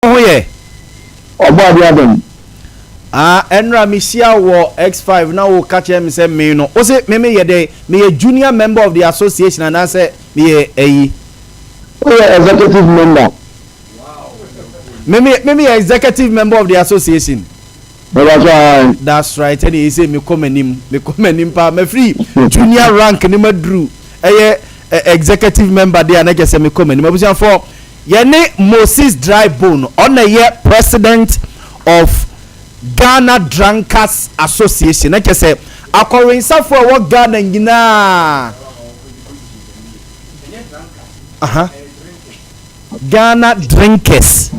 Wo ho yɛ? Ɔbɔ adeɛ adom. Ah, ɛnora mehyia wɔ X5 na wo ka kyerɛ me sɛ me no, wo se me meyɛ dɛn? Meyɛ junior member of the association anaasɛ meyɛ ayi? Woyɛ executive member. Me me me meyɛ executive member of the association. Mepakyɛ ae. That's right, ɛne ɛsɛ mekɔ m'anim, mekɔ m'anim paa, mafiri junior rank ne maduru ɛyɛ executive member deɛ a na kyerɛ sɛ mekɔ m'anim. Abusuafoɔ, Yɛne Moses Drybone, ɔna ɛyɛ president of Ghana Drunkards Association, na kyerɛ sɛ akɔwensafoɔ a ɛwɔ Ghana nyinaa. Aha. Ghana Drinkers.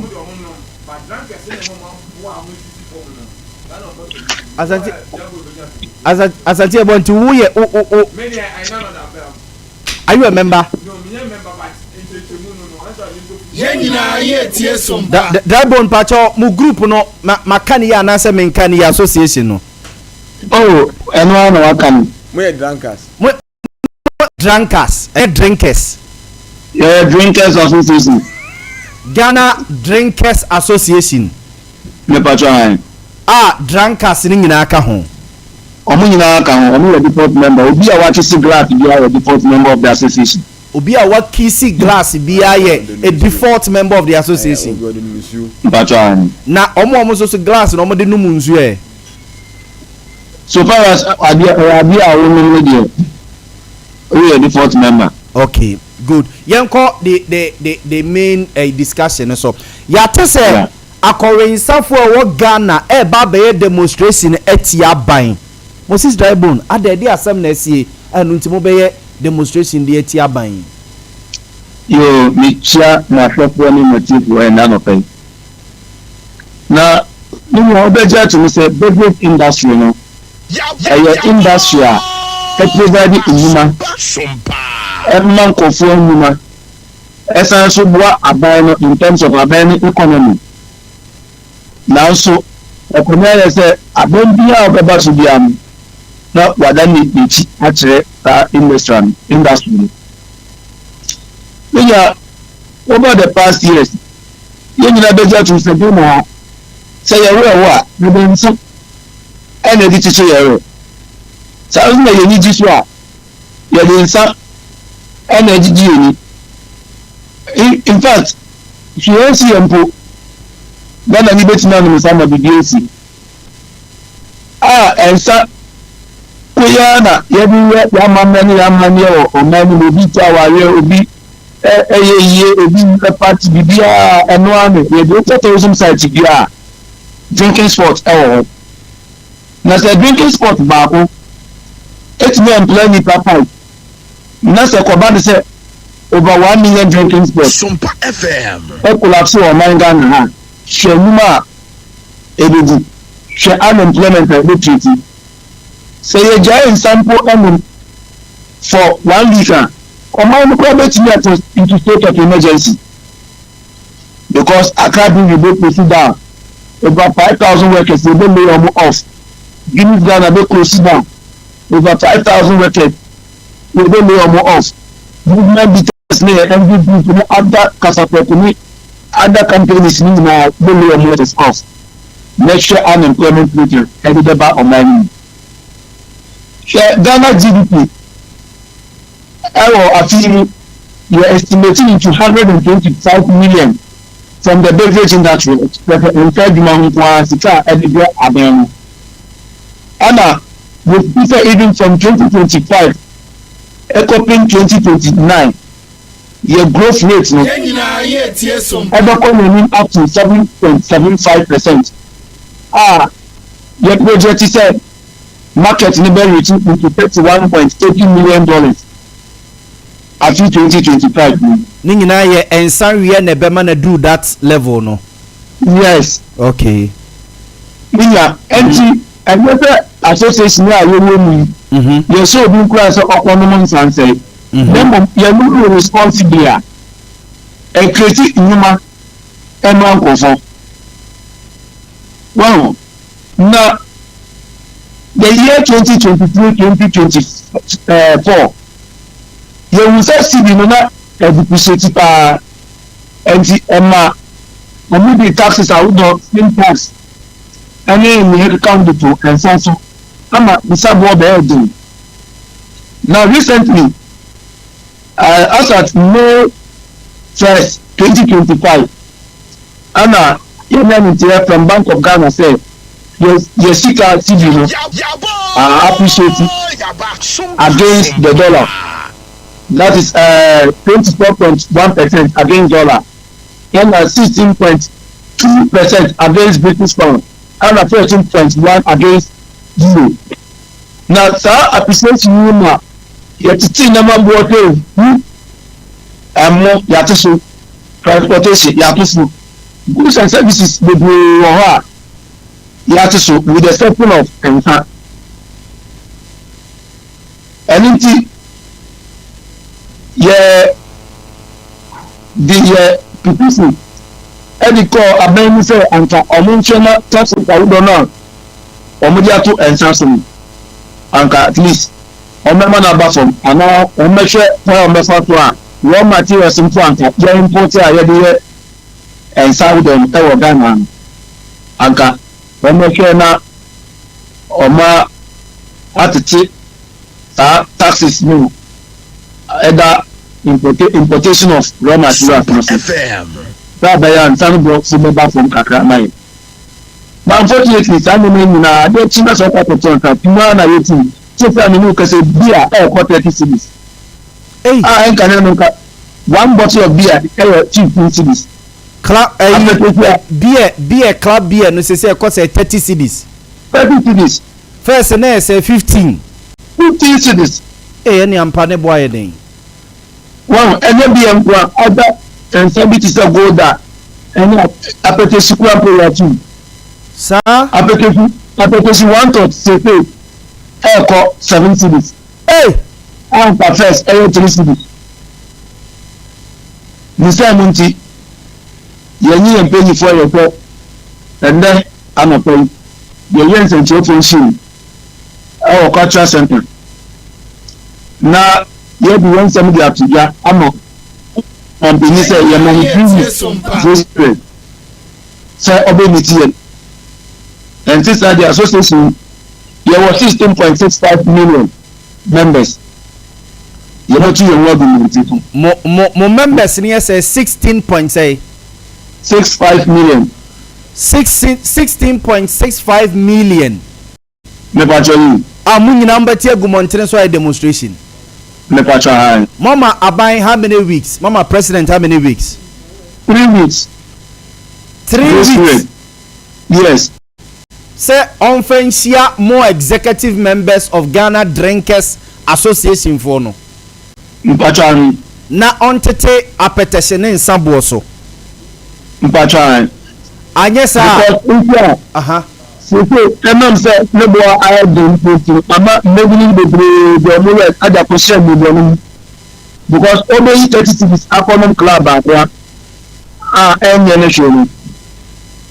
Asante Asante ɛbɔ nti wo yɛ wo wo wo. Are you a member? Yɛn nyinaa yɛ tie som pa. Dry bone pakyɛw mo group no ma maka ne yie anaasɛ menka ne yie association no. Oh ɛno ara na waka no. Mo yɛ drunkards. Mo drunkards ɛnyɛ drinkers. Yɛyɛ drinkers association. Ghana drinkers association. Mepakyɛw ae. A drunkards no nyinaa ka ho. Wɔn nyinaa ka ho, wɔn yɛ default member. Obi a wakisi glass biara yɛ default member of the association. Obi a wakisi glass biara yɛ a default member of the association. Mpakyɛw aane. Na wɔn a wɔn nso so glass na wɔde nom nsuo ɛ? So far as adeɛ ɛyɛ adeɛ a wonom no deɛ, woyɛ default member. Okay, good. Yɛnkɔ the the the the main eh, discussion no so. Yɛate sɛ Yeah. Akɔwensafo a ɛwɔ Ghana reba abɛyɛ demonstration atia aban. Moses Drybone, adɛn, ɛdeɛn asɛm na asie a ɛno nti mobɛyɛ demonstration de atia aban yi? Yoo, mekyia m'ahwɛfoɔ ne m'atiefoɔ ɛnnɛ anɔpa yi. Na me nua wobɛgye ato mu sɛ beverage industry no, ɛyɛ industry a ɛprovide nnwuma, ɛma nkurɔfoɔ nnwuma. Ɛsan nso boa aban no in terms of aban no economy. Nanso ɛkame ayɛ sɛ aban biara a ɔbɛba so biara no, na wadan n'akyi akyerɛ saa industry no. Industry no. Ne nua, over the past years, yɛn nyinaa bɛgye atom sɛ Ghana ha, sɛ yɛwerɛ ho a, yɛde nsa ɛna ɛde kyekye yɛn werɛ. Saa nso na yɛn ani gye so a, yɛde nsa na ɛgyegye yɛn ani. In fact, hwee ansi yɛn mpo, Ghanani bɛtumi anom nsa ma biribi asi. A nsa ko yi ara na yɛde yɛ yɛn amammerɛ ne yɛn amanneɛ wɔ ɔman no mu. Obi tɔ awareɛ, obi ɛyɛ yie, obi yɛ party, biribiara ɛno ara na yɛde. Wokɔ tourism site biara a, drinking spot wɔ hɔ. Na sɛ drinking spot baako etumi employ nipa five na sɛ kɔba no sɛ over 1 million drinking spot Sompa FM. collapse wɔ ɔman Ghana ha a, hwɛ nnwuma a ebegu, hwɛ unemployment a ebecreate. Sɛ yɛgyae nsa mpo nom for one week a, ɔman no koraa betumi atɔ into state of emergency because Accra Brewery bɛ close down, over 5,000 workers yɛbɛ lay wɔn off, Guinness Ghana bɛ close down, over 5,000 workers yɛbɛ lay wɔn off, Movement Bitters ne yɛ Envy Group ne other Kasaprɛko ne other companies ne nyinaa bɛ lay wɔn workers off. Na hwɛ unemployment rate a ɛde bɛba ɔman no mu. Hwɛ Ghana GDP ɛwɔ afe yi mu, yɛ estimate into 125 million from the beverage industry, kyerɛ sɛ nsa adwuma ho nko ara sika a ɛde brɛ aban no. Ɛna yɛsusu sɛ even from 2025 ɛkɔpem 2029, yɛ growth rate no Yɛn nyinaa yɛretie Sompa. ɛbɛkɔ n'anim up to 7.75% a yɛ project sɛ market no bɛ reach into $31.80 million afe 2025 mu. Ne nyinaa yɛ nsa weɛ na ɛbɛma no aduru that level no? Yes. Minya ɛnti ɛnyɛ sɛ association a yɛwɔ mu yi yɛhyɛ obi nkuran sɛ ɔkɔnom nsa nsɛe, na mmom yɛnom no responsibly a ɛcreate nnwuma ɛma nkurɔfoɔ. Wahu? Na the year 2023 2024, yɛhu sɛ cedi no na ɛdepreciate paa, ɛnti ɛma Wɔde taxes ahodoɔ, sin tax ne nea ɛkeka ho de to nsa so ama nsaboɔ bɛyɛ den. Na recently, as at May 1st, 2025, ɛna yɛnya nteɛ from Bank of Ghana sɛ yɛ sika cedi no appreciate against the dollar. That is 24.1% against dollar, ɛna 16.2% against British pound, ɛna 14.1 against euro. Na saa appreciation yi ma yɛtete nneɛma boɔ tɛ hu. Ɛmo yɛate so, transportation yɛato so, goods and services bebree wɔ hɔ a yɛate so, with the exception of nsa. Ɛno nti yɛ de yɛ petition ɛde kɔɔ aban mu sɛ anka ɔmo nkyɛn na taxes ahodoɔ no a ɔmo de ato nsa so no, anka at least ɔmo no aba fam anaa ɔmo bɛhwɛ kwan a ɔmo bɛfa so a raw materials mpo anka yɛ import a yɛde yɛ nsa ahodoɔ no ɛwɔ Ghana no, anka ɔmo bɛhwɛ na ɔmo atete saa taxes no ɛda importation of raw materials no so bẹ́ẹ̀ bẹ́ẹ̀ yà nsa no bɔ so bɛba fam kakra ma yɛ. But unfortunately, saa nneɛma yi nyinaa, adeɛ kyi na sɛ ɔkɔ akɔtɔ nsa pii na yɛ ti tí efi àmì kɛsɛ beer ɛɛkɔ 30 cedis. Ei. A ɛnka ne no nka one bottle of beer ɛyɛ 15 cedis. Club ɛyi Apɛtɛsi a Beer, club beer no sɛ ɛkɔ sɛ 30 cedis. 30 cedis. First na yɛ sɛ 15. 15 cedis. Ee, ɛne ampa ne bo ayɛ den. Wɔn ɛnyɛ beer nko a, ɔda nsa bi te sɛ Golda ɛne apɛtɛsi kura mpo yɛ atum. Saa. Apɛtɛsi one tot sefe ɛɛkɔ 7 cedis. Ee. Anka first ɛyɛ 3 cedis. Ne mu nti yɛnyi yɛn mpanyinfoɔ yɛ kɔ ɛnnɛ anɔpɛ yi yɛyɛ nsɛnkyerɛfoɔ nhyiam ɛwɔ cultural center na yɛde yɛn nsɛm de ato dwa ama ɔmpanyin sɛ yɛma no 3 weeks grace period sɛ ɔbɛmeet yɛn. Ɛnti saa de, association yɛwɔ 16.65 million members, yɛbɛtu yɛn ho agu mmɔnten so. Mo members ni yɛ sɛ 16 point sɛ 65 million. 16.65 million. Mepatwa yi. A mo nyinaa mbɛte agu mmɔntene so ayɛ demonstration. Mepatwa han. Mama aban how many weeks? Mama president how many weeks? 3 weeks. Three Grace weeks. Period, yes. Sɛ ɔnfɛ nhyia mo executive members of Ghana Drinkers Association foɔ no Mpatwa han. na ɔntete apɛtɛhyɛ ne nsa boɔ so. Mpatwa han. Anyɛ saa. Because nti a sese ɛnam sɛ ne boɔ ayɛ den nti ama mmabunu bebree de ɔmo yɛ agya kɔhyɛ mmabunu no mu, because ɔbɛyi 30 cedis akɔnom club baako a ɛnyɛ ne hwee no,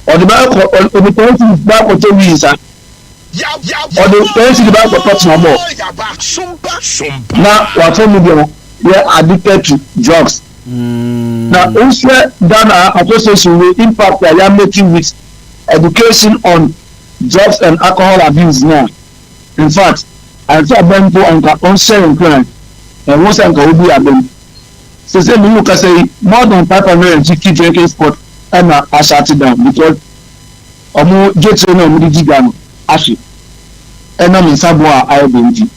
ɔde bɛkɔ, ɔde 10 cedis bɛakɔtɔ wii nsa, ɔde 10 cedis bɛakɔtɔ tenabɔ na wafɔ mu deɛ yɛ addicted to drugs. Na nhwɛ Ghana association wey impact a yɛ making with education on drugs and alcohol abuse na in fact àti abɛn mpo anka ɔnhyɛ nkuran ɛho sɛ nka obi abɛn sese mi mu kasa yi, more than 550 drinking spot ɛna ashut down because ɔmo dwetire na ɔmo de di gua no ahye ɛnam nsaboɔ a ayɛ den ti.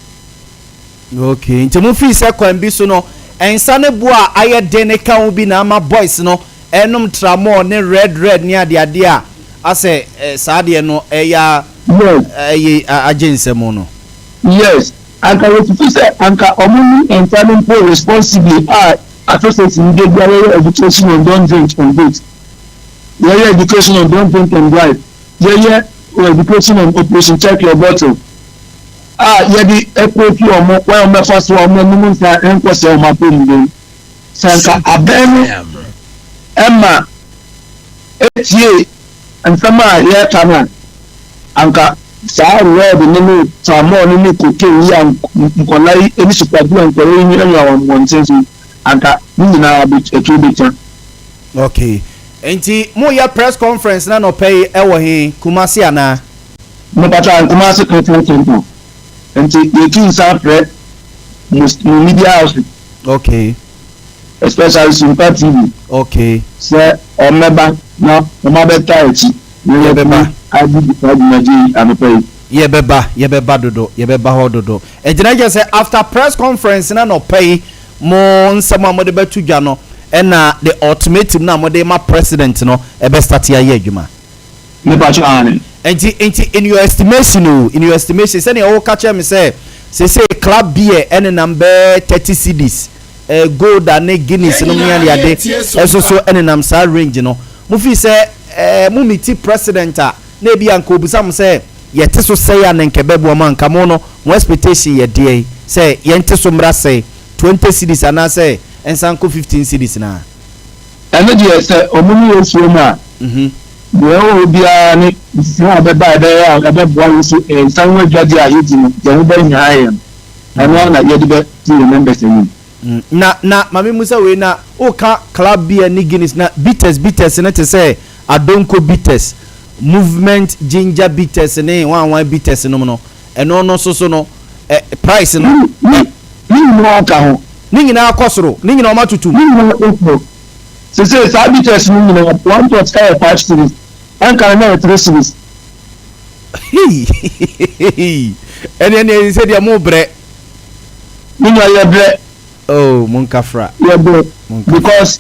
Okay, nti mo fi sɛ kwan bi so no, nsa ne bo a ayɛ den ne ka ho bi na ama boys no ɛnom tramol ne red red ne adeade a asɛ saa adeɛ no ɛyɛ ɛyɛ agye nsɛm no. Yes, anka yɛtutu sɛ anka ɔmo ni nsa no mpo responsibly a association de bi ayɛyɛ education on don't drink and vote, yɛyɛ education on don't drink and drive, yɛyɛ education on Operation Check Your Bottle a yɛde ɛkɔ fi ɔmo wɔn a wɔbɛfa so a ɔmo anim nsa nkɔsɛ ɔmo apɔmuden, sɛ nka abɛn no ɛma etie nsɛm a yɛreka no a, anka saa red ne tramol ne cocaine yi a nkɔla yi ne supadu a nkɔla yi nyina wɔ mmɔnten so, anka ne nyinaa bɛ ɛtuo bɛtwa. Okay. Nti moyɛ press conference no anɔpa yi ɛwɔ he? Kumasi anaa? Mepatwa Kumasi Cultural Center. Nti yɛtu nsa frɛ mo mo media house. Okay. Especially Sumpa TV. Okay. Sɛ ɔmmɛba na ɔmo abɛtaa akyi na yɛbɛba adi saa dwumadie yi anɔpa yi. Yɛbɛba, yɛbɛba dodo, yɛbɛba hɔ dodo. Nti na kyerɛ sɛ after press conference no anɔpa yi, mo nsɛm a mode bɛto dwa no ɛna the ultimatum no a mode ma president no ɛbɛ start ayɛ adwuma. Mepakyɛ aane. Nti nti in your estimation o, in your estimation sɛnea woka kyerɛ me sɛ seesei club beer ɛnenam bɛyɛ 30 cedis, eh, Golda ne Guinness nom ne adeade ɛso so ɛnenam saa range no, mo feel sɛ eh, mo meeti president a na ebi a nka obisa mo sɛ yɛte so sɛe a na nka ɛbɛboa mo a nka mo no mo expectation yɛ deɛn sɛ yɛnte so mmra sɛe 20 cedis anaasɛ ɛnsan nkɔ 15 cedis no a? Ɛno deɛ sɛ ɔmo ne yɛn hyia mu a, deɛ ɛwɔ hɔ biara ne nhyehyɛe a ɛbɛba a ɛbɛyɛ a ɛbɛboa yɛn so nsa ho adwadi a yɛdi no yɛn ho bɛhia yɛn no, ɛno ara na yɛde bɛto yɛn members anim. Na na ma me musa wei na woka club beer ne Guinness na bitters bitters no te sɛ Adonko bitters, movement ginger bitters ne hwan hwan bitters nom no ɛno no soso no ɛ price no Ne ne ɛ. ne nyinaa ka ho. Ne nyinaa kɔ soro ne nyinaa wɔn atoto mu. Ne nyinaa kɔ soro. Sesei saa bitters no nyinaa one pot ɛyɛ 5 cedis ɛnka no na ɛyɛ 3 cedis. Hei ɛneɛ neɛ sɛ deɛ mo brɛ. Me nua yɛ brɛ. Oh mo nkafra. Yɛ brɛ because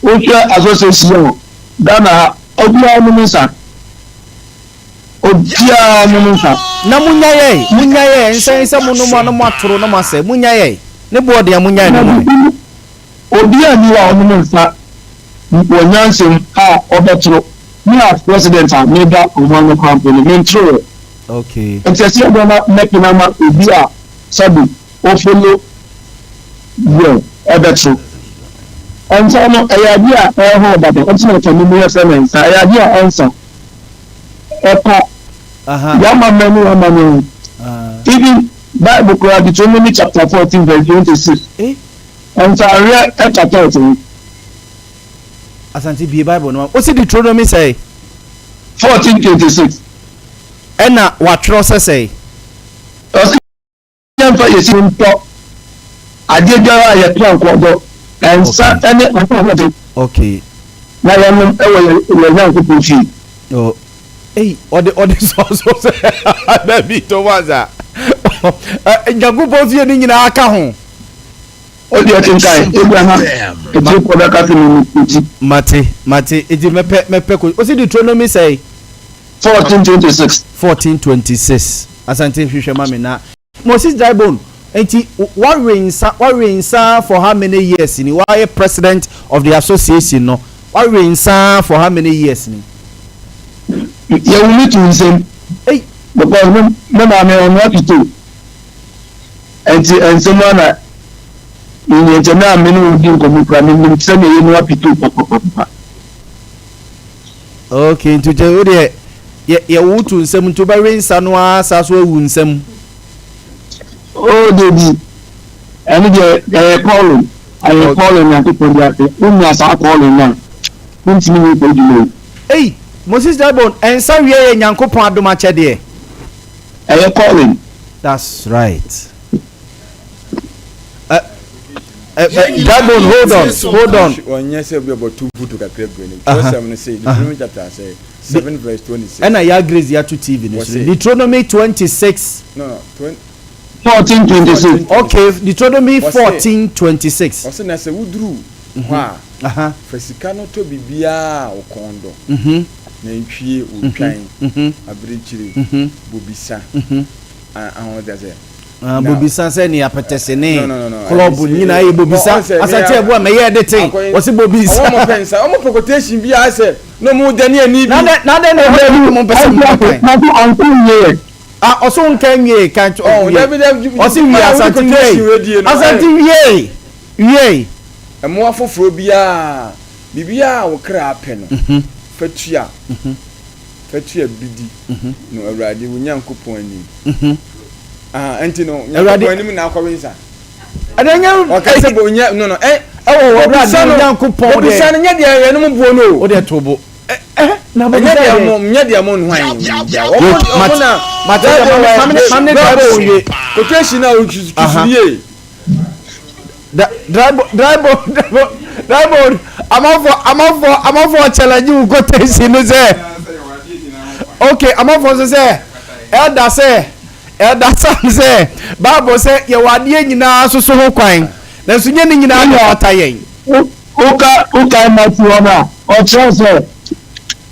wohwɛ association a Ghana ha obiara nom nsa obiara nom nsa. Na mo nya yɛe mo nya yɛe nsɛn sɛ mo nom a na mo atoro na mo asɛe mo nya yɛe ne boɔ den a mo nyae nom ɛ. Obiara nni hɔ a ɔnom nsa wɔ nyansa mu a ɔbɛtoro. Me as president a meda ɔman no kwan mpo no mentoro ɛ. Okay. Nti ɛsɛ dɛn na mɛpene ama obi a sɛbe ofolo yɛ ɛbɛtoro? Nsa no ɛyɛ adeɛ a ɛrehaw dada nti na tɔno mu yɛfrɛ no nsa. Ɛyɛ adeɛ a ɛnsa. Ɛpa. Yɛamammerɛ ne yɛamanneɛ ho. Even Bible koraa Deuteronomy chapter 14 verse 26. Eh? Nsareɛ ɛka tɔɔt ho. Asante bie Bible no ma. Wosi Deuteronomy sɛe? 14:26. Ɛna watwerɛ sɛ sɛe? Ɔse yɛmfa yɛ sika ntɔ adeɛ biara a yɛpɛ nkɔdɔ, nsa ne ahoɔden. Okay. Na yɛnom wɔ yɛn Nyankopɔn fie. Oh. Ei, ɔde ɔde sɔ so sɛ dabi Thomas a. Nyankopɔn fie no nyinaa ka ho. Wo deɛ kenkan, ebia na atiefoɔ bɛka sɛ menim nti. Mate, mate, enti mɛpɛ, mɛpɛ ko, wosi Deuteronomy sɛe? 14:26. 14:26, Asante hwehwɛ ma me na. Moses Drybone, enti woawe nsa, woawe nsa for how many years ni? Woayɛ president of the association no, woawe nsa for how many years ni? Yɛwo me too nsam. Ei! Because me, me maame ɔnoa pito. Ɛnti nsɛm ara na menyɛ nti ɛnɛ a me ne wo di nkɔmmɔ kura menim sɛnea yɛnoa pito papapapa. Okay, nti kyɛ wo deɛ yɛ yɛwo to nsam nti wobɛwe nsa no ara saa so awu nsam. Oh Debi, ɛno deɛ ɛyɛ calling, ɛyɛ calling Nyankopɔn de ase, wonya saa calling no a, wontumi nyɛ saa adwuma yi. Ei, Moses Drybone, nsa wie yɛ Nyankopɔn adom akyɛdeɛ. Ɛyɛ calling. That's right. Uh, uh, uh, Drybone, hold on, hold on. Ɔnyɛ sɛ obi ɔbɔto mputu kakra gu anim. Kyerɛwsɛm no se, Deuteronomy chapter sɛ, 7 verse 26. Ɛna ya Grace ya to TV no so. Deuteronomy 26. No, no, 20. 14:26. Okay, Deuteronomy 14:26. Ɔse na sɛ woduru hɔ a, fa sika no tɔ biribiara a wo kɔn dɔ. Nantwie, odwan, abirekyire, bobisa, ahoɔdɛ sɛ. Ah, bobisa sɛ ne apɛtɛse ne klɔb nyinaa yɛ bobisa. Asante ɛboa mɛyɛ ɛde ten. Wɔsi bobisa. Ɔmo pɛ nsa, ɔmo pɛ quotation bi a sɛ na ɔmo dani ani bi. Na dɛ na ɛhɔ bi mo mpɛ sɛ mo kan. Na so ansa nwie yɛ. Ah, ɔso nka nwie kan oh, wie. Ɔsi wie asante wie. Asante wie wie. Mmoa foforɔ biara Biribiara a wo kra pɛ no, fa tua, fa tua bi di no Awurade wo Nyankopɔn anim. Aha, nti no, Nyankopɔn anim na akɔwe nsa. Ɛdɛ nyɛ. Ɔka sɛ bo nyɛ no no. Ɛ. Ɛwɔ wɔ Bobisa Awurade no, Onyankopɔn deɛ. bobisa no nyɛ deɛ yɛnom buo no o. Wo deɛ to bo. Ɛ ɛ na Ɛnyɛ bobisa deɛ deɛ. mo nyɛ deɛ mo nwan deɛ. Wɔn Mate wɔn na mate deɛ dry mame bone mame ne mame ne dry bone wie. Quotation a wotu Aha. yie. Da dry bone dry bone dry bone dry bone amanfoɔ amanfoɔ amanfoɔ challenge wo quotation no sɛ okay amanfoɔ nso sɛ elder sɛ elder sam sɛ bible sɛ yɛwɔ adeɛ nyinaa soso ho kwan nanso nyɛ ne nyinaa na ɛfata yɛn. Woka wokae Matthew hɔ no a, ɔkyerɛw sɛ,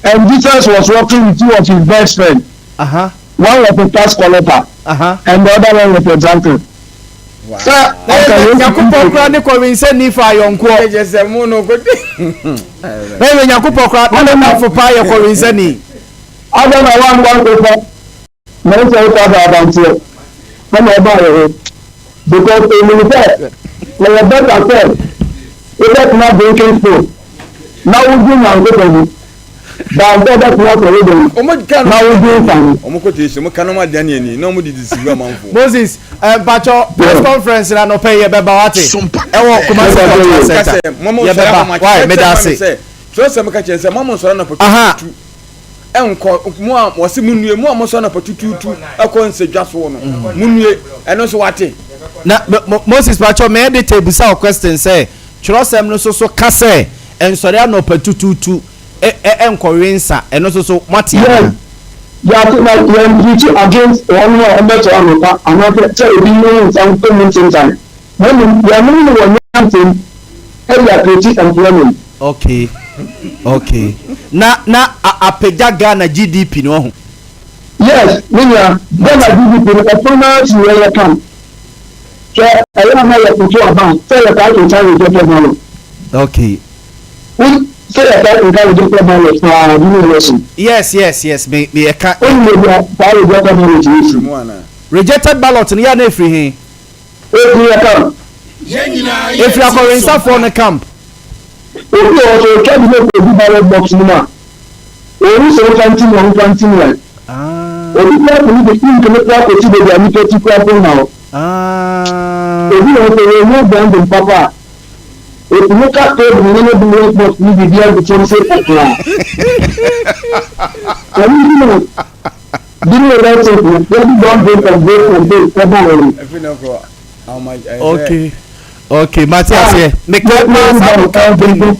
And Jesus was walking with two of his best friends, Aha. one was a tax collector, Aha. and the other one was a drunkard. Sɛ Na anka yɛ Yesu Nyankopɔn Kristo koraa ne kɔwensani fa ayɔnkoɔ. Ɛkyɛ sɛ mo no kote. Na yɛ Nyankopɔn koraa na ne namfo paa yɛ kɔwensani. Adɛn na woankɔ ankɔfa Na wo sɛ wokɔ aba abanteɛ ɛna ɔbaa wɔ hɔ because onim sɛ ɛyɛ better sɛ wobɛtena drinking spot na wogye Nyankopɔn ho than sɛ wobɛtena asɔredan na wogye nsa ho. Wɔn kɔ tesi, wɔn ka na wɔn adane ani na wɔn de deceive amanfoɔ. Moses, eh, mpakyɛ press conference na nɔpɛ yɛ bɛba wate ɛwɔ Kumasi Cultural Center yɛ bɛba why meda ase. Twerɛsɛm ka kyerɛ sɛ mo nsɔre anɔpa tutuutu. Nkɔ, mo a wɔse monnue, mo a mosɔ anɔpa tutuutu kɔ nsadwa soɔ no, monnue. Ɛno nso wate. Na Moses pakyɛw me editor ebisa wo question sɛ twerɛsɛm no soso ka sɛ nsɔre anɔpa tutuutu nkɔwe nsa ɛno soso moate anaa? Yes, yɛate na yɛn preach against wɔn a wɔbɛsɔre anɔpa anaasɛ sɛ obi nnom nsa nkɔ mu ntentan. Na mmom yɛnom no wɔ nyansam de acreate employment. Okay okay na na apagya Ghana GDP no wahu. Yes me nua Ghana GDP no ɛfa no ara si yɛn yɛ kam hwɛ ɛyɛ a na yɛ koto aba a sɛ yɛ taa kenkan rejected ballot. Okay. Wo sɛ yɛ taa kenkan rejected ballot paa during election. Yes yes yes me me yɛ ka. Wonim baabi a saa rejected ballot no fi. Rejected ballot no yɛ a na ɛfiri he? Efiri yɛ camp. Efiri akɔwensafoɔ no camp. Obi wɔ hɔ sɛ otwa bi na okogu ballot box no mu a, ohu sɛ ɔmfa ntim a ɔmfa ntim ɛ. Obi koraa tumi de ink no koraa kɔsi baabi a nnipa ti koraa mpo nna hɔ. Obi wɔ hɔ sɛ wannya branding papa a, otumi ka table no ne ballot box no biribiara gu fam sɛ pɔpraa. Ɛno nti na During elections no, yɛde don drink and vote campaign ɛbaeɛ no. Okay, okay, mate aseɛ. Mekae paa saa mo campaign no.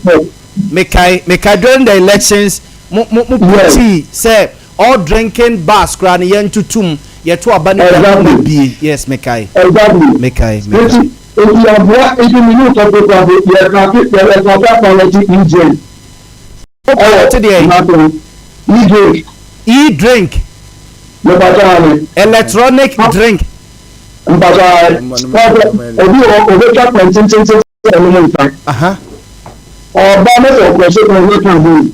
Mekae, mekae during the elections, mo mo mo preachii sɛ all drinking bars koraa no yɛn tutum, yɛto aba no wie a mo bie. Yes, mekae. Exactly. Mekae, mekae. Nti, nti yɛaboa, nti me ne wo kasa koraa mpo, yɛsate, yɛsate apalɛte e-drink. Wo pilot deɛ? E-drink. E-drink. Mpatsɔ ane. Electronic drink. Mpatsɔ ane. Obi wɔ hɔ obetwa kwan tententen sɛ ɔnom nsa. Ɔba ne sɛ ɔkɔ so kwan ne kan bom.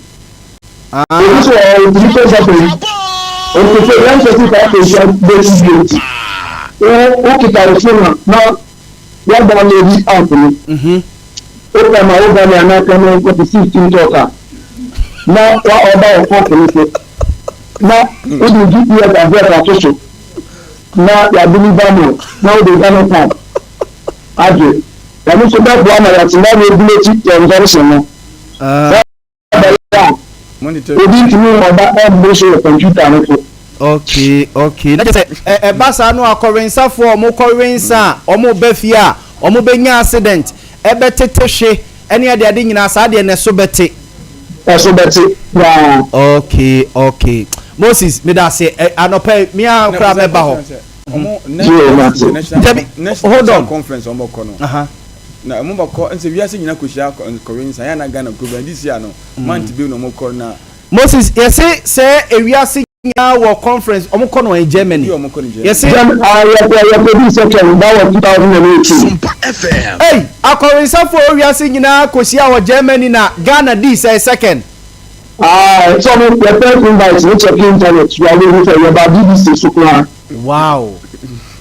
Obi so wɔ hɔ otumi kɔ gutter mu. Nti sɛ yɛn sɛ sika akɔhyia bɛsi bio nti. Wo wokita wo phone a na Wa downloadi app no. Wo ma wo ba ne anaa kraman kɔte 16 talk a, na wa ɔba wɔ app no so. Na wode GPS address ato so na ya deliver ma wo na wode Ghana card agye. Ɛno nso bɛboa ma yɛatumi aregulate consumption no. Sɛ ɛbɛyɛ a obi ntumi mma ɔba mmoro so wɔ kɔmputa no so. Okay, okay. Na kyerɛ sɛ ɛba saa no akɔwensafoɔ a wɔkɔwe nsa a wɔba fie a wɔbɛnya accident, ɛbɛtete hwe ɛne adeade nyinaa saa deɛ no ɛso bɛte. Ɛso bɛte koraa. Okay, okay. Moses, meda ase. Ɛ, anɔpa yi, me ara koraa mɛba hɔ. Yoo, mate. Dabi, hold on. Conference wɔn bɛkɔ no. Aha. Na ɔmo bɛkɔ nsɛ wiase nyina kɔhyia kɔwe nsa yɛ na Ghana kuro bɛn this year no month bi na ɔmo kɔ na. Moses yɛse sɛ ewiase nyinaa wɔ conference ɔmo kɔ no ɛn Germany yɛse. Germany ah yɛkɔ yɛkɔ dii second that was 2018. Sompa FM. Ei akɔwensafoɔ wɔ wiase nyinaa kɔhyia wɔ Germany na Ghana dii sɛn second. Ah sɛ ɔmo yɛ first invite wo check internet wa wo hu sɛ yɛba BBC so koraa. Wow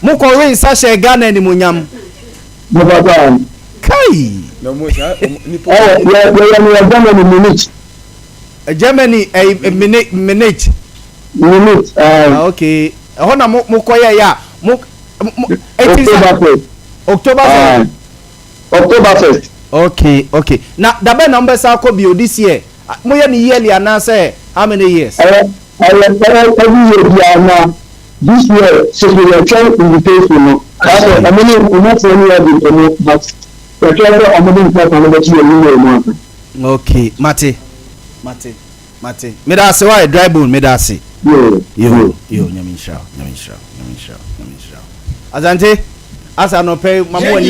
mo kɔ we nsa hyɛɛ Ghana animuonyam. Mepata. Kai. Ɛwɔ yɛ yɛyɛ no wɔ Germany Munich. Germany ɛyi Munich Munich. Munich ɛɛ. Ah okay ɛhɔ na mo mo kɔ yɛ yɛ a mo mo. October first. October first. October first. Okay, na dabɛn na mobɛsa akɔ bio this year? Moyɛ no yearly anaasɛ how many years? Ɛyɛ every year biara, na this year sisi yɛtwɛn invitation no kaasɛ ɔmo ne ɔmofoɔ no yɛ de nkɔmɔ, but yɛtwɛn sɛ ɔmo de nkrataa no bɛkyi yɛ email mu asa. Okay, mate, mate, mate. Meda ase wa, Dry Bone, meda ase. Yo. Yo yo, Nyame nhyira wo, Nyame nhyira wo, Nyame nhyira wo, Nyame nhyira wo. Asante asa anɔpɛ mama wani.